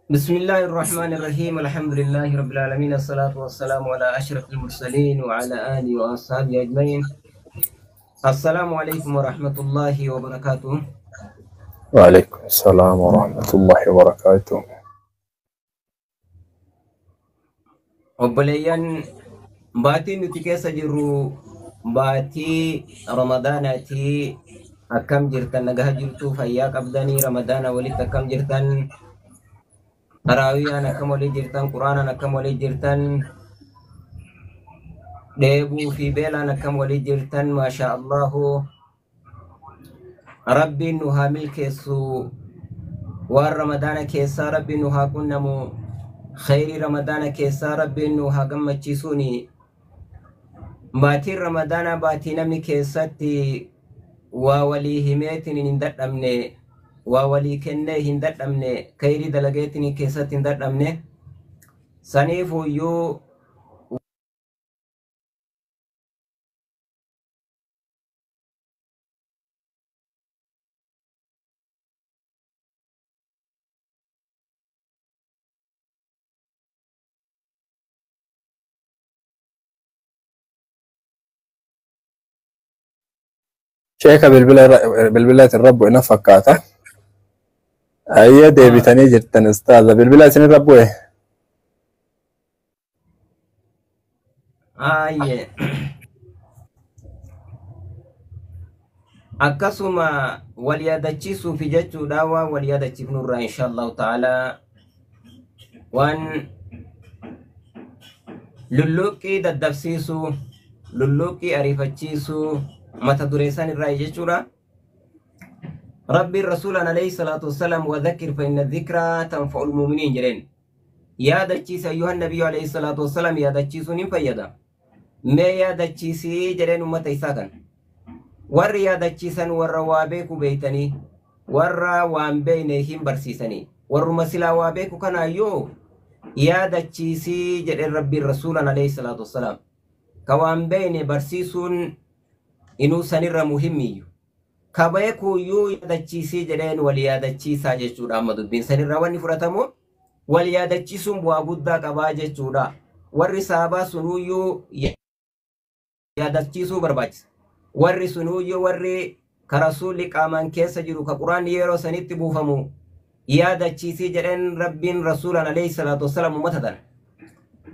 بسم الله الرحمن الرحيم، الحمد لله رب العالمين، الصلاة والسلام على أشرف المرسلين وعلى آله وأصحابه أجمعين. السلام عليكم ورحمة الله وبركاته. وعليكم السلام ورحمة الله وبركاته. Obboleeyyan, baatiin nuti keessa jirru baatii Ramadaanaati. Akkam jirtan? Nagaha jirtu? Fayyaa qabdanii? Ramadaana walitti akkam jirtan? Taraawiyaan akkam walii jirtan? Quraanaan akkam walii jirtan? Dheebuu fi beelaan akkam walii jirtan? Maasha Allahu, Rabbiin nu haa milkeessu. Waan Ramadaana keessaa Rabbiin nu haa qunnamu. Khayrii Ramadaana keessaa Rabbiin nu haa gammachiisuuni. Baatiin Ramadaana baatii namni keessatti waa walii himeetiin hin dadhabne, waa walii kennee hin dadhabne, khayrii dalageetiin keessatti hin dadhabne. Saniifuyyuu Sheeka, bilbila irra bu'e na fakkaata. Ayya, deebitanii jirtan ustaaza. Bilbila isin irra bu'e. Aayye. Akkasuma wal yaadachiisuufi jechuudha. Waan wal yaadachiifnu irraa insha Allahu ta'ala waan lulluuqqii daddabsiisuu, lulluuqqii ariifachiisuu mata dureessan irraa jechuudha. Rabbiin rasuulaan alayhi salaatu wassalaam "وذكر فإن الذكرى تنفع المؤمنين" jedheen. Yaadachiisa أيها النبي alayhi salaatu wassalaam, yaadachiisuun hin fayyada. Mee yaadachiisii jedheen ummata isaa kan. Warri yaadachiisan warra waa beeku beeytanii, warra waan beeyne hin barsiisanii. Warruma silaa waa beeku kanaayyuu yaadachiisii jedheen Rabbiin rasuulaan alayhi salaatu wassalaam. Ka waan beeyne barsiisuun inuu sanirra muhimmiyyu. Ka beekuuyyuu yaadachiisii jedheen. Wal yaadachiisaa jechuudha. Amma dubbiin sanirra wanni fudhatamu wal yaadachiisuun bu'aa guddaa qabaa jechuudha. Warri saabaa sunuyyuu yaadachiisuu barbaachisa. Warri sunuyyuu, warri ka rasuulli qaamaan keessa jiru, ka quraanni yeroo sanitti buufamu, yaadachiisii jedheen Rabbiin rasuulaan alayhi salaatu wassalaam uummata tana.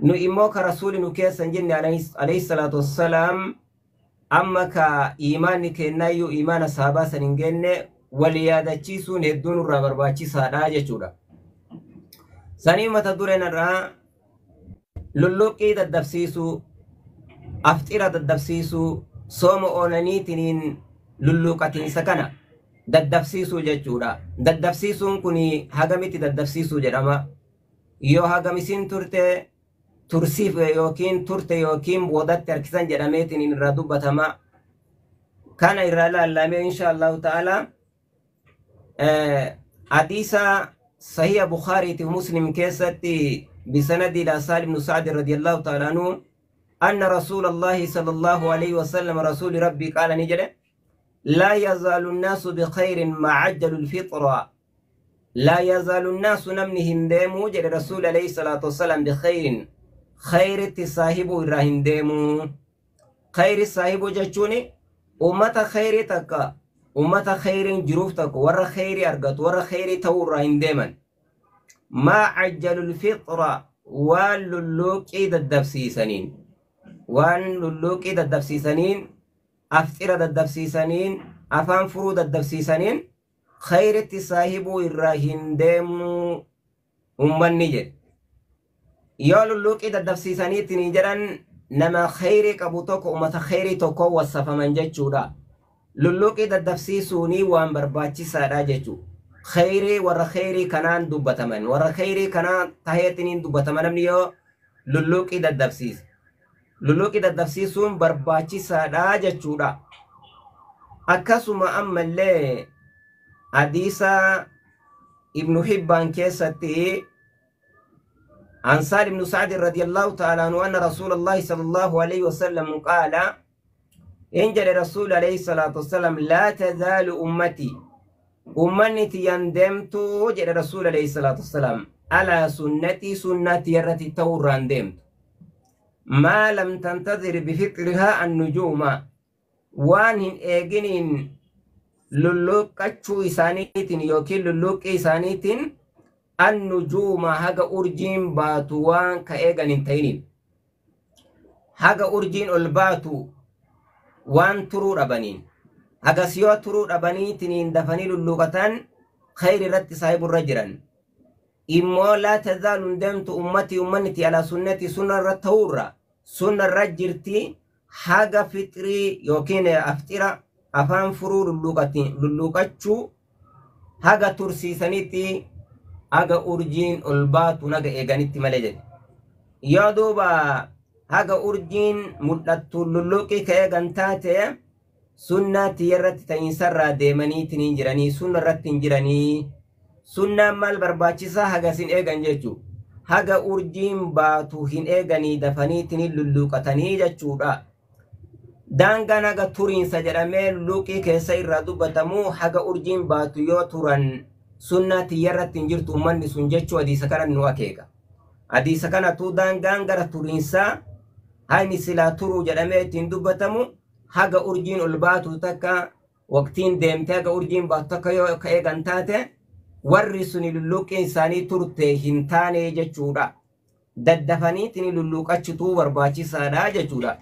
Nu immoo ka rasuuli nu keessa hin jenne alayhi salaatu wassalaam, amma ka imaanni kennaayyuu imaana saabaa san hin genne, wal yaadachiisuun hedduu nurraa barbaachisaadha jechuudha. Sanii mata dureen irraa lulluqqii daddabsiisuu, afxira daddabsiisuu, sooma oolaniitiniin lulluqatiinsa kana daddabsiisuu jechuudha. Daddabsiisuun kun hagamitti daddabsiisuu jedhama? Yoo hagam isin turte tursiif yookiin turte yookiin boodatti harkisan jedhameetiin irraa dubbatama. Kana irraa ilaallamee insha Allahu ta'ala hadiisa sahiha Bukhaariitiif Muslim keessatti بسند إلى سالم بن سعد رضي الله تعالى عنه أن رسول الله صلى الله عليه وسلم، رسول ربي، قال ni jedhe: لا يزال الناس بخير ما عجلوا الفطر. لا يزال الناس، namni hin deemu jedhe رسول عليه الصلاة والسلام، بخير، خير saahibu irraa hin deemu. Khayri saahibu jechuun ummata khayrii takka, ummata khayriin jiruuf takka, warra khayrii argatu, warra khayrii ta'uu irraa hin deeman. ما عجلوا الفطر, waan lulluuqii daddabsiisaniin, waan lulluuqii daddabsiisaniin, afxira daddabsiisaniin, afaan furuu daddabsiisaniin khayritti saahibuu irraa hin deemuu ummanni jedhe. Yoo lulluuqii daddabsiisaniitti jedhan, nama khayrii qabu tokko, ummata khayrii tokko wasafaman jechuudha. Lulluuqii daddabsiisuunii waan barbaachisaadha jechuudha. Khayrii, warra khayrii kanaan dubbataman, warra khayrii kanaan taheetiniin dubbataman namni yoo lulluuqii daddabsiise. Lulluuqii daddabsiisuun barbaachisaadha jechuudha. Akkasuma ammallee hadiisa Ibnu Hibbaan keessatti عن سالم بن سعد رضي الله تعالى عنه أن رسول الله صلى الله عليه وسلم قال، hin jedhe رسول عليه الصلاة والسلام: لا تزال أمتي، ummanni tiyyan deemtuu jedhe رسول عليه الصلاة والسلام. Alaa sunnatii, sunnati irratti ta'urraan deemtu. Maa lam tantazir bifitrihaa annujuuma, waan hin eeginiin lulluuqqachuu isaaniitiin yookiin lulluuqqii isaaniitiin annujuuma, haga urjiin baatu waan ka eegan hin ta'iniin. Haga urjiin ol baatu waan turuu dhabaniin. Hagas yoo turuu dhabaniitiin dafanii lulluuqatan khayri irratti saahiburra jiran. Immoo laa tazaalu hin deemtu ummatii, ummanniti alaa sunnati, sunna irra ta'uurra sunna irra jirti, haga fixrii yookiin aftira afaan furuu lulluuqachuu haga tursiisanitti, haga urjiin ol baatu naga eeganitti malee jedhe. Yoo duuba haga urjiin mul'attu lulluuqii ka eegan taate, sunnaa tiyya irratti ta'iinsarraa deemaniitiin jiranii, sunna irratti hin jiranii. Sunnaan maal barbaachisaa? Hagas hin eegan jechuu, haga urjiin baatu hin eeganii dafaniitiin lulluuqatanii jechuudha. Daangaan haga turiinsa jedhamee lulluuqii keessa irraa dubbatamu, haga urjiin baatu yoo turan sunnaa tiyya irratti hin jirtu ummanni sun jechuu hadiisa kana nu akeeka. Hadiisa kanatu daangaan gara turiinsaa hayni silaa turuu jedhamee ittiin dubbatamu, haga urjiin ol baatu takka waqtiin deemtee haga urjiin baatu takka yoo ka eegan taate, warri suni lulluuqiin isaanii turte hin taane jechuudha. Daddafaniitiin lulluuqachutu barbaachisaadha jechuudha.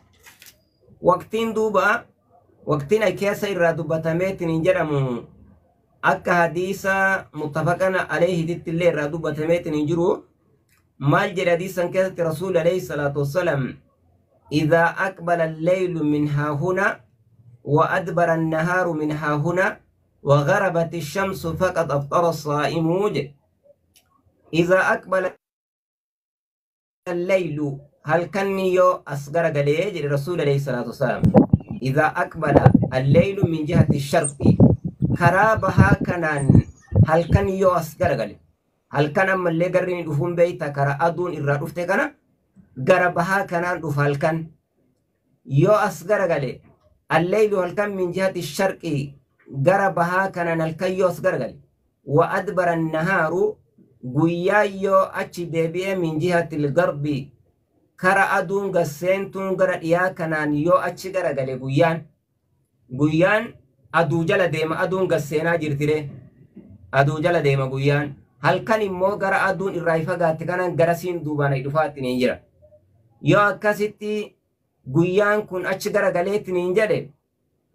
Waqtiin duuba waqtiin keessa irraa dubbatameetiin hin jedhamu, akka hadiisa muttafaqan alayhitti illee irraa dubbatameetiin hin jiru. Maal jedhe hadiisan keessatti Rasuul alayhi salaatu wassalaam? إذا أقبل الليل من هاهنا وأدبر النهار من هاهنا وغربت الشمس فقد أفطر الصائم. إذا أقبل الليل، هل كان يو أصغر قليل الرسول عليه الصلاة والسلام، إذا أقبل الليل من جهة الشرق، كرابها كنان هل كان يو أصغر قليل، هل كان أما اللي قرين دفون بيتا كرا أدون إرى دفته كنا غربها كنان دف، هل كان يو أصغر قليل الليل هل كان من جهة الشرق، غربها كنان هل كان يو أصغر قليل، وأدبر النهار، guyyaa yoo achi deebi'ee، min jihati ilgarbi, kara aduun gasseentuun gara dhiyaa kanaan yoo achi garagale, guyyaan aduu jala deema, aduun gasseenaa jirtire, aduu jala deema guyyaan. Halkan immoo gara aduun irraa fagaatte kanaan garasiin duubaan dhufaatti ni jira. Yoo akkasitti guyyaan kun achi garagaleetti ni jedhe,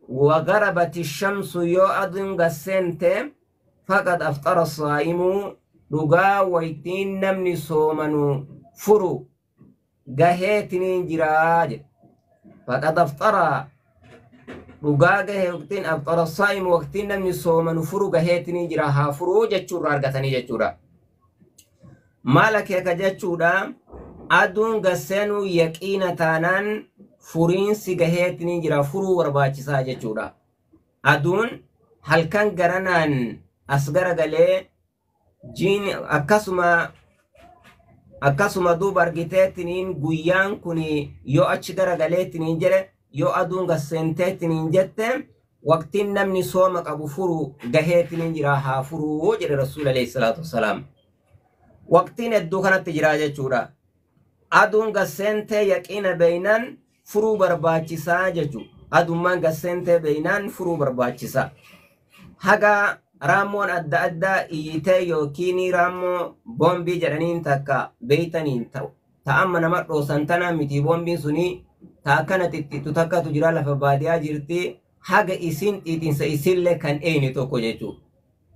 وغربت الشمس, yoo aduun gasseente، فقد أفطر الصائم, dhugaa waytiin namni soomanu furu gaheetiniin jiraa jedhe. فقد أفطر, dhugaa gahe waqtiin أفطر الصائم, waqtiin namni soomanu furu gaheetiniin jira, haa furuu jechuurra argatanii jechuudha. Maal akeeka jechuudha? Aduun gasseenuu yaqiina taanaan furiinsi gaheetiniin jira, furuu barbaachisaa jechuudha. Aduun halkan garanaan as garagalee jiin akkasuma duuba argiteetiniin guyyaan kun yoo achi garagaleetiniin jedhe, yoo aduun gasseenteetiniin jette, waqtiin namni sooma qabu furu gaheetiniin jira, haa furuu jedhe Rasuul alayhi salaatu wassalaam. Waqtiin hedduu kanatti jira jechuudha. Aduun gasseentee yaqiina beeynaan furuu barbaachisaa jechuudha. Adummaan gasseentee beeynaan furuu barbaachisa. Haga raammoon adda addaa iyyitee yookiin raammoo boombii jedhaniin takka beeytaniin ta'u ta'amma nama dhoosan tana miti, boombiin suni ta akkana xixiqqu takkatu jira, lafa baadiyaa jirti. Haga isin xiixinsa isillee kan eeyne tokko jechuudha.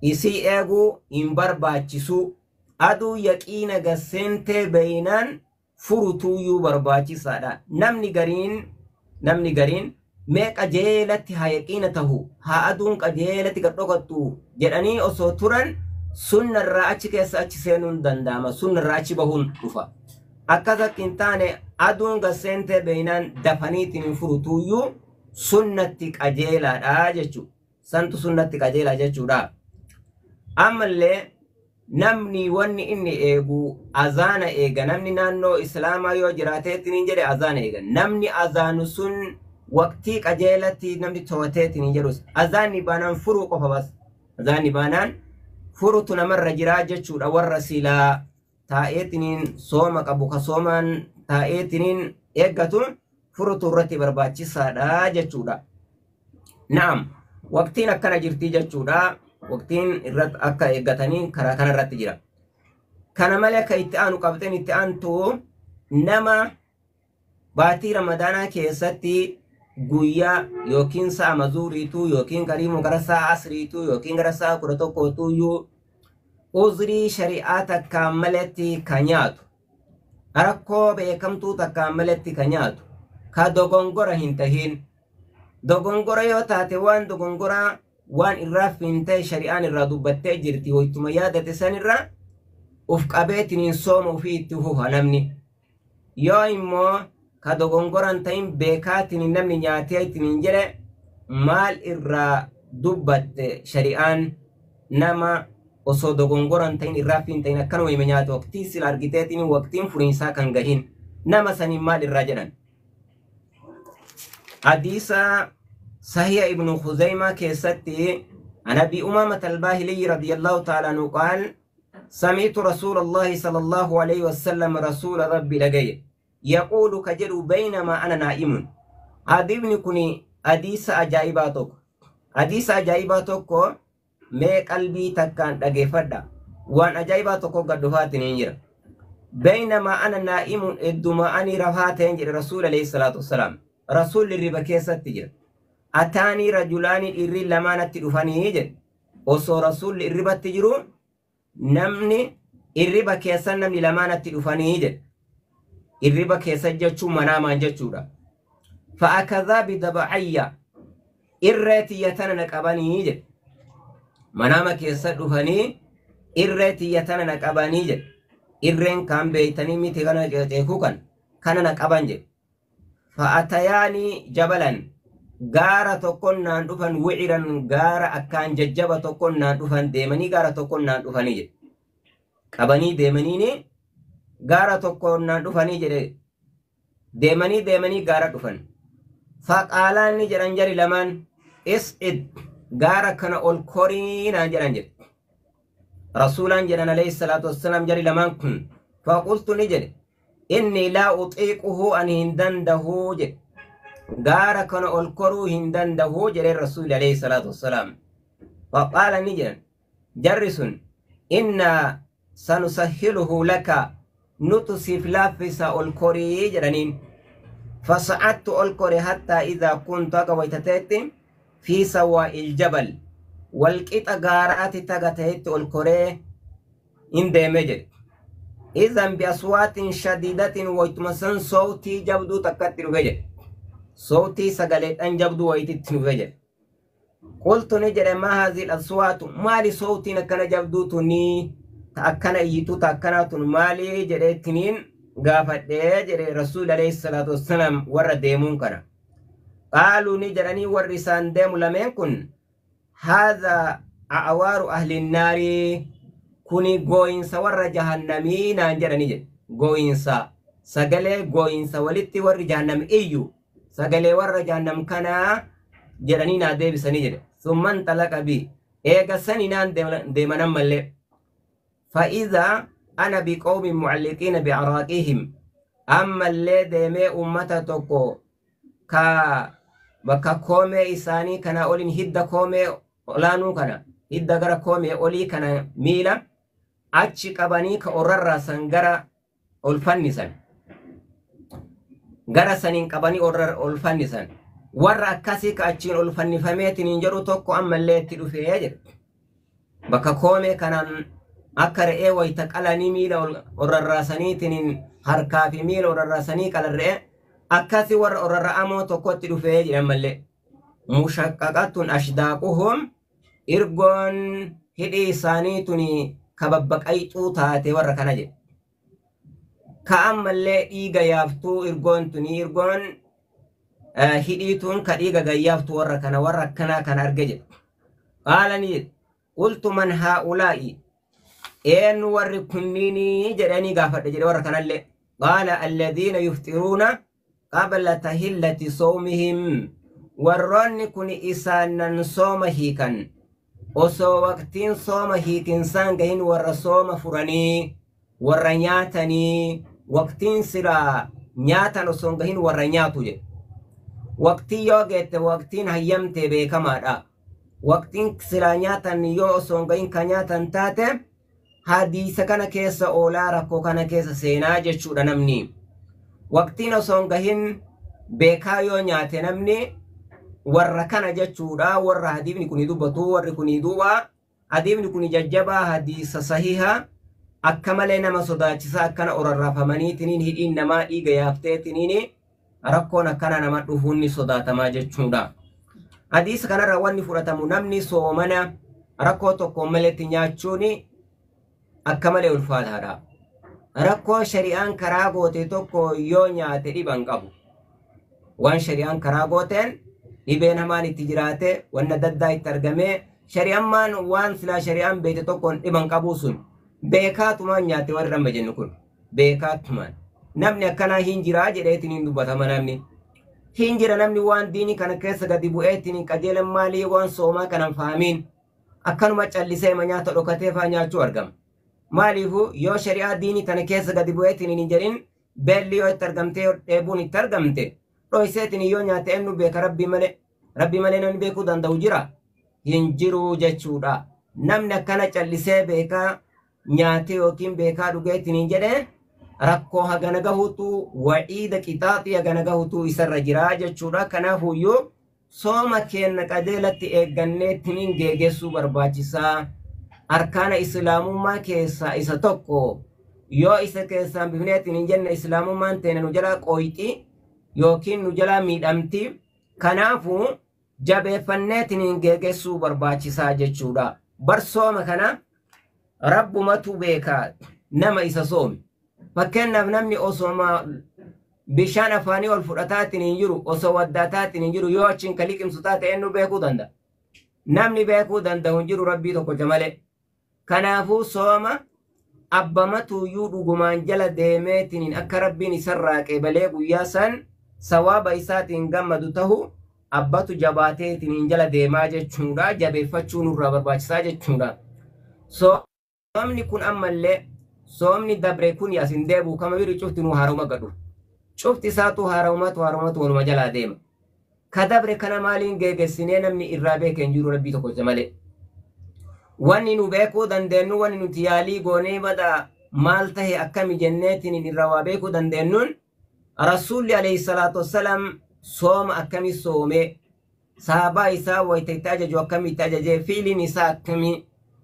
Isii eeguu hin barbaachisu. Aduu yaqiina gasseentee beeynaan furutuuyyuu barbaachisaadha. Namni gariin mee qajeelatti haa yaqiina tahu, haa aduun qajeelatti gad dhokattu jedhanii osoo turan, sunnarraa achi keessa achi seenuun danda'ama, sunnarraa achi bahuun dhufa. Akkas akka hin taane aduun gasseentee beeynaan dafaniitiin hin furutuuyyuu sunnatti qajeelaadha jechuudha. Santu sunnatti qajeelaa jechuudha. Ammallee namni wanni inni eegu azaana eega. Namni naannoo islaamaa yoo jiraateetiin hin jedhe azaana eega. Namni azaanu sun waqtii qajeelatti namni to'ateetiin hin jedhus azaanni baanaan furuu qofa bas. Azaanni baanaan furutu namarra jiraa jechuudha warra silaa. taa'eetiniin sooma qabu ka soomaan taa'eetiniin eeggatu furutu irratti barbaachisaadha jechuudha. Na'am, waqtiin akkana jirti jechuudha. Waqtiin irratti akka eeggatanii karaa kana irratti jira. Kana malee akka itti aanu qabxeen itti aantu nama baatii Ramadaanaa keessatti guyyaa yookiin sa'a mazuuriituu yookiin kariimu gara sa'a asriituu yookiin gara sa'a 11 iyyuu uzrii shari'aa takkaan maletti ka nyaatu, rakkoo beekamtuu takkaan maletti ka nyaatu, ka dogongora hin tahin. Dogongora yoo taate waan dogongoraa waan irraa hin ta'e shari'aan irraa dubbattee jirti, waytuma yaadate sanirra uf qabeetiniin sooma ofii itti fufa namni. Yoo immoo ka dogongoran ta'in beekaatiniin namni nyaatee ittiin jedhe, maal irraa dubbatte shari'aan? Nama osoo dogongoran ta'in irraa hin ta'in akkanuma hime nyaate, waqtii sila argiteetiin waqtiin furiinsaa kan gahin, nama saniin maal irraa jedhan? Hadiisa Sahiha Ibnu Khuzaymaa keessatti, عن أبي أمامة الباهلي رضي الله تعالى عنه قال: سمعت رسول الله صلى الله عليه وسلم، رسول ربي dhagaye، يقول ka jedhu: بينما أنا نائم. Hadiisni kun hadiisa ajaa'ibaa tokko. Hadiisa ajaa'ibaa tokko, mee qalbii takkaan dhageeffadha. Waan ajaa'ibaa tokko gad dhufaatiin hin jira. بينما أنا نائم، idduma ani rafaa ta'een jedhe Rasuul عليه الصلاة والسلام. Rasuulli riba keessatti jira. أتاني رجلان، dhiirri lamaanatti dhufanii jedhe. Osoo Rasuulli irribatti jiru namni irriba keessa namni lamaanatti dhufanii jedhe. Irriba keessa jechuun manaamaan jechuudha. فأخذا بضبعي، irree tiyya tana na qabanii jedhe. Manaama keessa dhufanii irree tiyya tana na qabanii jedhe. Irreen kan beeytanii miti, kana ceekuu kan kana na qaban jedhe. فأتياني جبلا، gaara tokkon naan dhufan، وعرا، gaara akkaan jajjaba tokkon naan dhufan, deemanii gaara tokkon naan dhufanii jedhe. Qabanii deemaniini gaara tokkon naan dhufanii jedhe. Deemanii deemanii gaara dhufan. فقالا, ni jedhan jari lamaan, اصعد, gaara kana ol korii naan jedhan jedhe. Rasuulaan jedhan عليه الصلاة والسلام jari lamaan kun. فقلت, ni jedhe, إني لا أطيقه, ani hin dandahuu jedhe. Gaara kana ol koruu hin dandahuu jedhe Rasuuli عليه الصلاة والسلام. فقال, ni jedhan jarri sun, إنا سنسهله لك, nutu siif laaffisa, ol korii jedhaniin. فصعدت, ol kore, حتى إذا كنت, akka wayta ta'etti, في سواء الجبل, walqixa gaaraati taga ta'etti ol koree in deeme jedhe. إذا بأصوات شديدة, waytuma san sowtii jabduu takkatti dhufe jedhe. Sowtii sagaleedhaan jabduu wayititti dhufe jedhe. قلت, ni jedhe, ما هذه الأصوات, maali sowtiin akkana jabduu tunii, ta akkana iyyituu, ta akkanaa tun maali jedheettiniin gaafadhee jedhe Rasuul عليه الصلاة والسلام warra deemuun kana. قالوا, ni jedhanii warri isaan deemu lameen kun, هذا أعوار أهل النار, kuni gooyinsa warra jahannamii naan jedhanii jedhe. Gooyinsa, sagalee gooyinsa walitti warri jahannam iyyu, sagalee warra jahannam kanaa jedhanii naa deebisanii jedhe. ثم انطلق بي, eega sani naan deeman ammallee. فإذا أنا بقوم معلقين بعراقهم, ammallee deemee ummata tokko ka bakka koomee isaanii kana olin, hidda koomee olaanuu kana, hidda gara koomee olii kana miila achi qabanii ka orrarraasan gara ol fannisan, gara saniin qabanii ol fannisan, warra akkasii ka achiin ol fannifameetiin jedhu tokko ammallee itti dhufee jedhe. Bakka koomee kanaan akka re'ee wayta qalanii miila ol rarraasaniitiin, harkaa fi miila ol rarraasanii qalan re'ee, akkasii warra ol rarra'amoo tokkotti dhufee jedhan mallee. مشققة أشداقهم, irgoon hidhii isaanii tuni ka babbaqayxuu taate warra kana jedhe. Ka ammallee dhiiga yaaftuu irgoon tuni, irgoon hidhii tun ka dhiiga gayyaaftu warra kana, warra akkanaa kana arge jedhe. قال, ni jedhe, قلت من هؤلاء, eenyu warri kunniinii jedhanii gaafadhe jedhe warra kanallee. قال الذين يفطرون قبل تحلة صومهم, warroonni kun isaanan sooma hiikan, osoo waqtiin sooma hiikinsaan gahin warra sooma furanii. Warra nyaatanii waqtiin silaa nyaatan osoo hin gahin warra nyaatu jedhe. Waqtii yoo geette waqtiin hayyamte beekamaadha. Waqtiin silaa nyaatan yoo osoo hin gahin ka nyaatan taate hadiisa kana keessa oolaa rakkoo kana keessa seenaa jechuudha namni. Waqtiin osoo hin gahin beekaa yoo nyaate namni warra kana jechuudha. Warra hadiifni kuni dubbatu warri kuni duuba hadiifni kuni jajjabaa hadiisa sahiha akka malee nama sodaachisa akkana orarraafamaniitiniin hidhiin namaa dhiiga yaafteetiniin rakkoon akkana nama dhufuun ni sodaatamaa jechuudha. Hadiisa kanarra wanni fudhatamu namni soomana rakkoo tokko maletti nyaachuun akka malee ulfaataadha. Rakkoo shari'aan karaa goote tokko yoo nyaate dhiban qabu. Waan shari'aan karaa gooteen dhibeen hamaan itti jiraate wanna daddaa itti argamee shari'ammaan waan silaa shari'aan beekte tokkoon dhiban qabuu sun beekaatumaan nyaate warri amma jennu kun beekaatumaan. Namni akkanaa hin jiraa jedheetiin hin dubbatama namni. Hin jira namni waan diinii kana keessa gadi bu'eetiin hin qajeelan maalii waan soomaa kana hin fahamiin akkanuma callisee ma nyaata dhokatee faa nyaachuu argama. Maaliifuu yoo shari'aa diinii tana keessa gadi bu'eetiin hin jedhin beelli yoo itti argamtee dheebuun itti argamte dho'iseetiin yoo nyaate eenyu beeka rabbii malee rabbii malee namni beekuu danda'u jira hin jiru jechuudha. Namni akkana callisee beekaa nyaate yookiin beekaa dhugeetiin hin jedhee rakkoo hagana gahutu wa'iida qixaaxii hagana gahutu isarra jira jechuudha. Kanaafuyyuu sooma keenya qajeelatti eegganneetiin geegessuu barbaachisaa. Arkaana islaamummaa keessaa isa tokko yoo isa keessaan bifneetiin hin jenne islaamummaan teenya nu jalaa qooyxi yookiin nu jalaa miidhamti. Kanaafuu jabeeffanneetiin geegessuu barbaachisaa jechuudha. Bar sooma kana rabbumatu beeka nama isa soome. Fakkeenyaaf namni osoma bishaan afaanii ol fudhataatiin hin jiru osoo waddaataatiin hin jiru yoo achiin ka liqimsu taate eenyu beekuu danda'a. Namni beekuu danda'u hin jiru rabbii tokkocha malee. Kanaafuu sooma abbamatuyyuu dhugumaan jala deemeetiin akka rabbiin isarraa qeebalee guyyaa san sawaaba isaatiin gammadu tahu abbatu jabaateetiin jala deemaa jechuudha. Jabeeffachuu nurraa barbaachisaa jechuudha. Soomni kun ammallee soomni dabre kun asin deebi'u kama biri cufti nu haaroma gadhu. Cufti isaatu haaromatu haaromatu waluma jalaa deema. Ka dabre kana maaliin geegessinee namni irraa beeke hin jiru rabbii tokkocha malee. Wanni nu beekuu dandeenyu wanni nuti yaalii goonee bada maal tahe akkami jenneetiin irraa waa beekuu dandeenyuun rasuulli alayhi salaatu wassalaam sooma akkami soomee sahabaa isaa wayita itti ajaju akkami itti ajajee fiiliin isaa akkami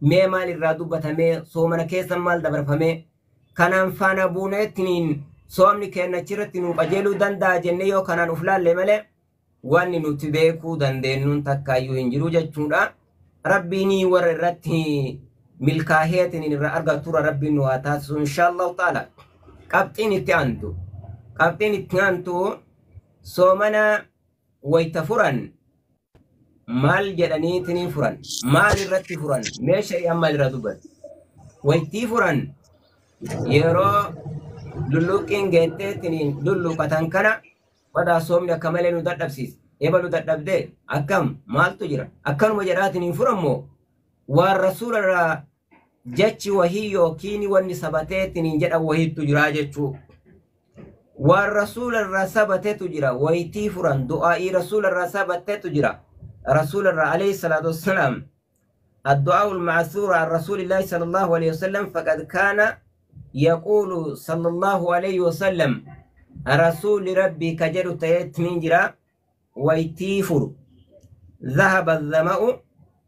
mee maal irraa dubbatamee soomana keessa maal dabarfamee kanaan faana buuneetiin soomni keenya achirratti nu qajeeluu danda'a jennee yoo kanaan uf laalle malee wanni nuti beekuu dandeenyuun takkaayyuu hin jiru jechuudha. Rabbiin warra irratti milkaaheetiin irra argatura rabbiin nu haa taasisu inshaallahu ta'ala. Qabxiin itti aantu. Qabxiin itti aantu soomana wayita furan maal jedhaniitiin furan maal irratti furan mee shari'aan maal irraa dubbatu waytii furan yeroo lulluqqiin geetteetiin lulluqatan kana badaa soomni akka malee nu dadhabsiisa. Eba nu dadhabdee akkam maaltu jira akkanuma jedhaatiin hin furammoo waan rasuularraa jechi wahii yookiin wanni sabateetiin hin jedhan wahiittu jira jechuu. Waan rasuularraa sabateetu jira wayitii furan du'aa'ii rasuularraa sabateetu jira. Rasuularraa alayhi salaatu wassalaam الدعاء المعثور عن رسول الله صلى الله عليه وسلم فقد كان يقول صلى الله عليه وسلم رسول ربي كجر تيت من جرا ويتيفر ذهب الظمأ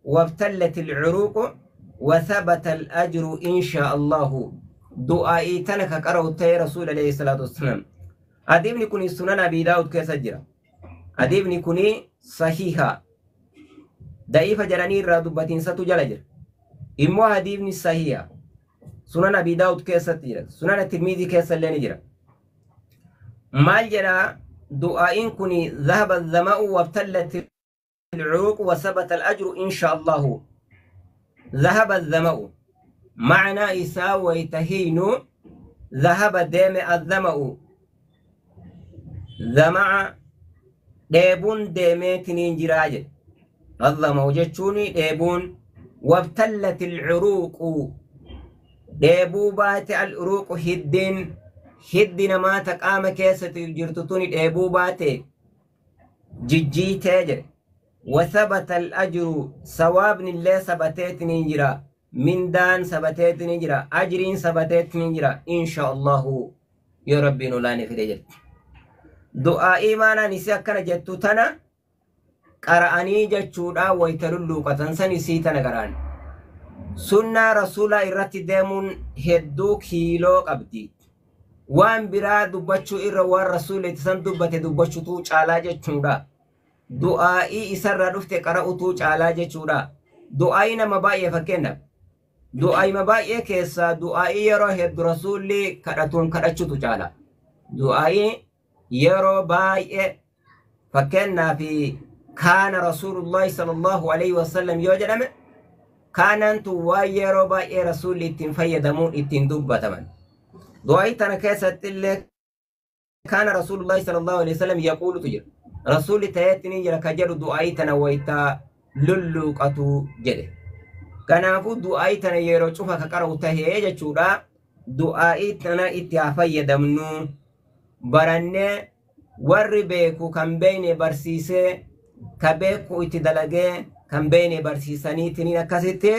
وابتلت العروق وثبت الأجر إن شاء الله دعائي تنك قرأ تي رسول عليه الصلاة والسلام. أديبني كوني سنن أبي داود كيسجرا أديبني كوني صحيحة ضعيفة جراني رادوبتين ستو جلجر إمو أديبني صحيحة سنن أبي داود كيسجرا سنن الترمذي كيسجرا مال جرا دعاء كوني ذهب الظمأ وابتلت العروق وثبت الأجر إن شاء الله. ذهب الظمأ معنى إساء ويتهين ذهب ديم الظمأ ظمأ ديبون ديمتنين جراج الظمأ جتشوني ديبون وابتلت العروق Dheebuu baate al-uruuqu hiddiin hiddi namaa ta qaama keessatti jirtu tuni dheebuu baate jijjiitee jedhe. Wasabata al-ajru sawaabni illee sabateetiniin jira. Mindaan sabateetiniin jira. Ajriin sabateetiniin jira. Insha Allahu yoo Rabbiin olaane fide jetti. Du'aa imaanaan isii akkana jettu tana qara'anii jechuudha wayta lulluuqatan san isii tana qara'an. Sunnaa rasuulaa irratti deemuun hedduu kiiloo qabdi. Waan biraa dubbachuu irra waan rasuulli itti san dubbate dubbachuutu caalaa jechuudha. Du'aa'ii isarraa dhufte qara'utu caalaa jechuudha. Du'aa'ii nama baay'ee fakkeenyaaf. Du'aa'ima baay'ee keessaa du'aa'ii yeroo hedduu rasuulli kadhatuun kadhachuutu caala. Du'aa'ii yeroo baay'ee fakkeenyaaf kaana rasuulullahi sallallahu alaihi wasallam yoo jedhame kaanaan tun waan yeroo baay'ee rasuulli ittiin fayyadamuun ittiin dubbataman. Du'aa'ii tana keessatti illee kaana rasuulullahi sallallahu alaihi wasallam yaquulutu jira. Rasuulli ta'eetti ni jira ka jedhu du'aa'ii tana wayitaa lulluuqatu jedhe. Kanaafuu du'aa'ii tana yeroo cufa ka qara'u tahee jechuudha. Du'aa'ii tana itti haa fayyadamnu. Barannee warri beeku kan beekne barsiisee ka beeku itti dalagee kan beekne barsiisaniitiin akkasitti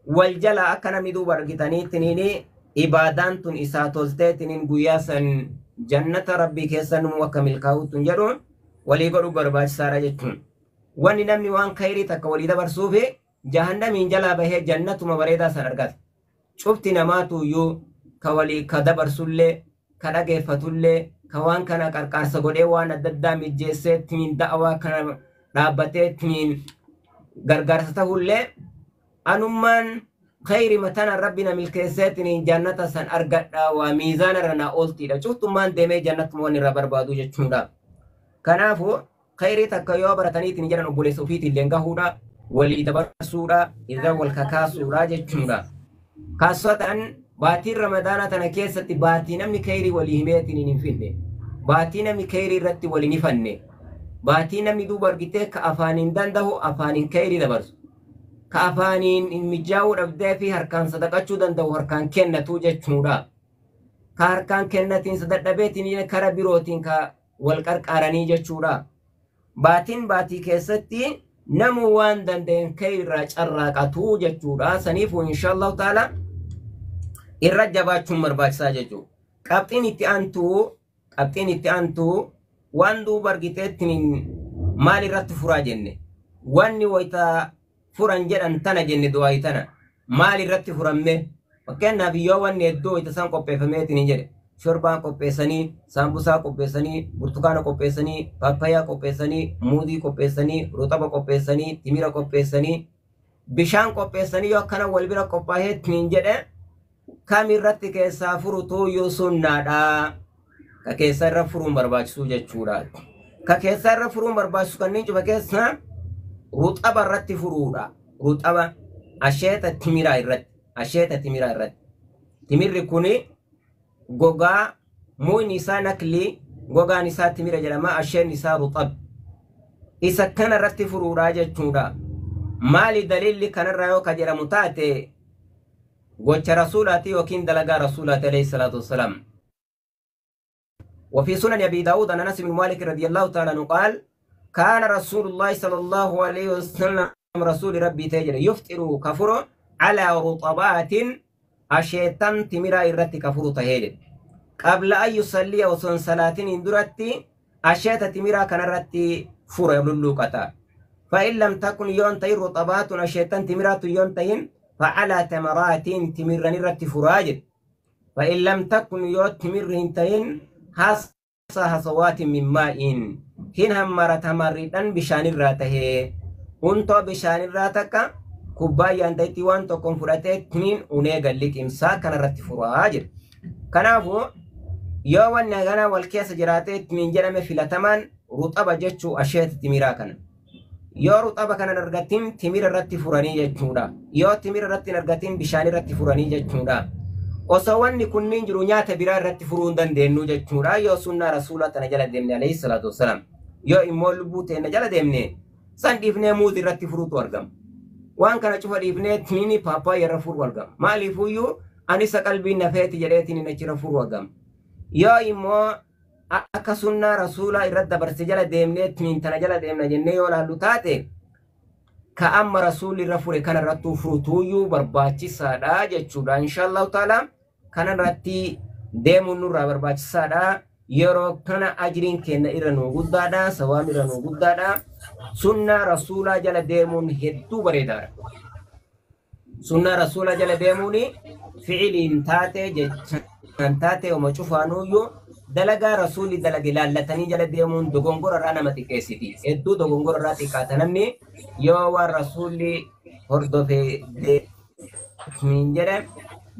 wal jala akka namni duuba argitaniitiin ibaadaan tun isaa tolteetiin guyyaa san jannata rabbii keessa nu akka milkaa'uutu jedhu walii godhuu barbaachisaadha jechuun. Wanni namni waan khayrii takka walii dabarsuufi jahannamiin jalaa bahee jannatuma bareedaa san argata. Cufti namaatu iyyuu ka walii ka dabarsullee ka dhageeffatullee ka waan kana qarqaarsa godhee waan adda addaa mijjeesseetiin da'awaa kana dhaabbateetiin gargaarsa ta'ullee anummaan khayri matana rabbi na milkeesseetiin jannata san argadha waa miizaana irra na ooltiidha. Cuftummaan deemee jannatuma waan irraa barbaadu jechuudha. Kanaafuu khayrii takka yoo barataniitiin jedhan obboleessa ofiitiin illee gahuudha, walii dabarsuudha, irra wal kakaasuudha jechuudha. Kaasoo baatiin ramadaanaa tana keessatti baatii namni khayrii walii himeetiin hin finne, baatii namni khayrii irratti walii hin ifanne, baatii namni duuba argitee ka afaaniin danda'u afaaniin khayrii dabarsu, ka afaaniin hin mijaa'uu dhabdee fi harkaan sadaqachuu danda'u harkaan kennatuu jechuudha. Ka harkaan kennatiin sadadhabeetiin kara birootiin ka wal qarqaaranii jechuudha. Baatiin baatii keessatti namu waan danda'een khayrii irraa carraaqatuu jechuudha. Saniifuu inshaallahu ta'ala irra jabaachuun barbaachisaa jechuudha. Qabxiin itti aantuu waan duuba argiteettiin maal irratti furaa jenne? Wanni wayita furan jedhan tana jenne du'aayi tana maal irratti furamme? Fakkeenyaaf yoo wanni hedduu wayita isaan qopheeffameetiin jedhe shorbaa qopheessanii, saambusaa qopheessanii, burtukaana qopheessanii, paappayaa qopheessanii, muuzii qopheessanii, ruxaba qopheessanii, timira qopheessanii, bishaan qopheessanii yoo akkana wal bira qophaa'eetiin jedhe kam irratti keessaa furutu iyyuu sunnaadha. Ka keessa irra furuun barbaachisu jechuudha. Ka keessa irra furuun barbaachisu kanneen cufa keessa ruxaba irratti furuudha. Ruxaba asheeta timiraa irratti. Asheeta timiraa irratti. Timirri kuni gogaa muuyni isaa naklii gogaan isaa timira jedhama asheen isaa ruxab. Isa kana irratti furuudha jechuudha. Maali daliilli kanarraa yoo ka jedhamu taate gocha rasuulaati yookiin dalagaa rasuulaati alayhi salaatu wassalaam. وفي سنن أبي داود عن أنس بن مالك رضي الله تعالى عنه قال كان رسول الله صلى الله عليه وسلم رسول ربي تجري يفطر كفر على رطبات أشيطان تمرا إرتي كفر تهيل قبل أن يصلي وصن صلاة اندرتي أشيط تمرا كان رتي فر يبلوكتا فإن لم تكن يونتين رطبات أشيطان تمرا يونتين فعلى تمرات تمرن رتي فراجل فإن لم تكن يوتمرهنتين حصوات من ماء هن همرت همردان بشان الراته انتو بشان الراتك كوبايان تيتي وان تو كونفرته تنين اوني غليك امسا كان رت فراجل كنافو يو ون غنا والكيس جراته تنين جرمه فيلتمان رطب جچو اشيت تميرا كان yoo ruxaba kana argatin timira irratti furanii jechuudha. Yoo timira irratti argatin bishaan irratti furanii jechuudha. Osoo wanni kunniin jiru nyaata biraa irratti furuu hin dandeenyu jechuudha. Yoo sunnaa rasuula tana jala deemne alayhi salaatu wassalaam. Yoo immoo lubbuu teenna jala deemne san dhiifnee muuzii irratti furuutu argama. Waan kana cufa dhiifnee tiniini paappaayyaa irra furuu argama. Maaliifuyyuu Anisa qalbiin nafeeti jedheetiin achirra furu hagam. Yoo immoo akka sunnaa rasuulaa irratti dabarse jala deemnee tana jala deemna jennee yoo laallu taate ka amma rasuulli irra fure kana irrattuu furutuuyyuu barbaachisaadha jechuudha. Inshaallahu taala kana irratti deemuun nurraa barbaachisaadha. Yeroo kana ajriin keenya irra nuu guddaadha, sawaabni irra nuu guddaadha. Sunnaa rasuulaa jala deemuun hedduu bareedaadha. Sunnaa rasuulaa jala deemuun fi'iliin taate jechaan taate oma cufaanuyyuu dalagaa rasuulli dalage laallatanii jala deemuun dogongora irraa nama xiqqeessiti. Hedduu dogongora irraa xiqqaata namni yoo waan rasuulli hordofe deemin jedhe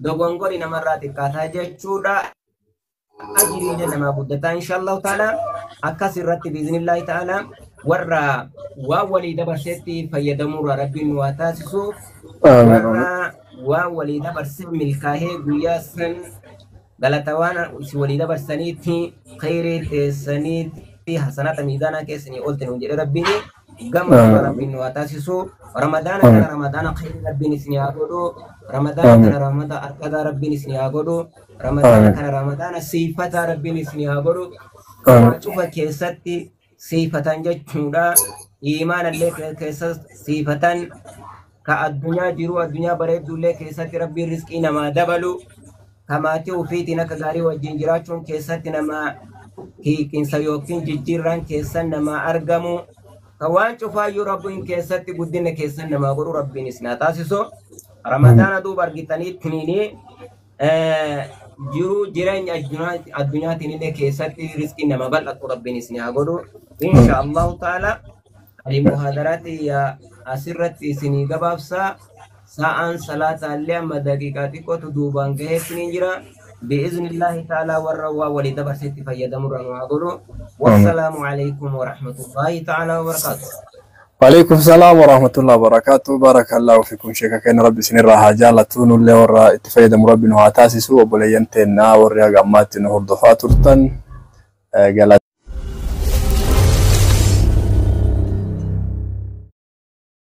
dogongori namarraa xiqqaataa jechuudha. Ajiriin namaa guddataa inshaallahu taala akkas irratti biiznillaahi taala warra waan walii dabarseetti fayyadamuurraa rabbiin nu haa taasisu. Warra waan walii dabarse milkaa'ee guyyaa san galata waan isin walii dabarsaniitti khayrii teessaniitti hasanata miizaanaa keessanii oolte nuun jedhe rabbiin gama rabbiin nu haa taasisu. Ramadaana kana ramadaana khayrii rabbiin isin haa godhu. Ramadaana kana ramadaana arkataa rabbiin isin haa godhu. Ramadaana kana ramadaana siifataa rabbiin isin haa godhu. Waa cufa keessatti siifatan jechuudha. Iimaanallee keessa siifatan ka addunyaa jiru addunyaa bareeddullee keessatti rabbiin rizqii namaa dabalu. Ka maatii ofiitiin akka gaarii wajjin jiraachuun keessatti nama hiikinsa yookiin jijjiirraan keessan namaa argamu. Ka waan cufaayyuu rabbiin keessatti guddina keessan namaa godhu rabbiin isin haa taasisu. Ramadaana duuba argitanii tiniini jiruu jireenya addunyaatiin illee keessatti rizqiin nama bal'atu rabbiin isin haa godhu. Insha Allahu ta'ala ani muhaadaraatti asirratti isinii gabaabsaa. Sa'aan salaataa illee amma daqiiqaa xiqqootu duubaan gaheetti ni jira. Bi'iznillaahi ta'ala warra waa walii dabarsetti fayyadamurra nu haa godhu. Wassalaamu alaikum warahmatullaahi ta'ala wabarakaatu. وعليكم السلام ورحمة الله وبركاته. بارك الله فيكم شيخ كان ربي سن راها جالتون اللي ورا اتفايد مربي نوها تاسسو وبلينتنا وريا قامات نهر دفاترتن.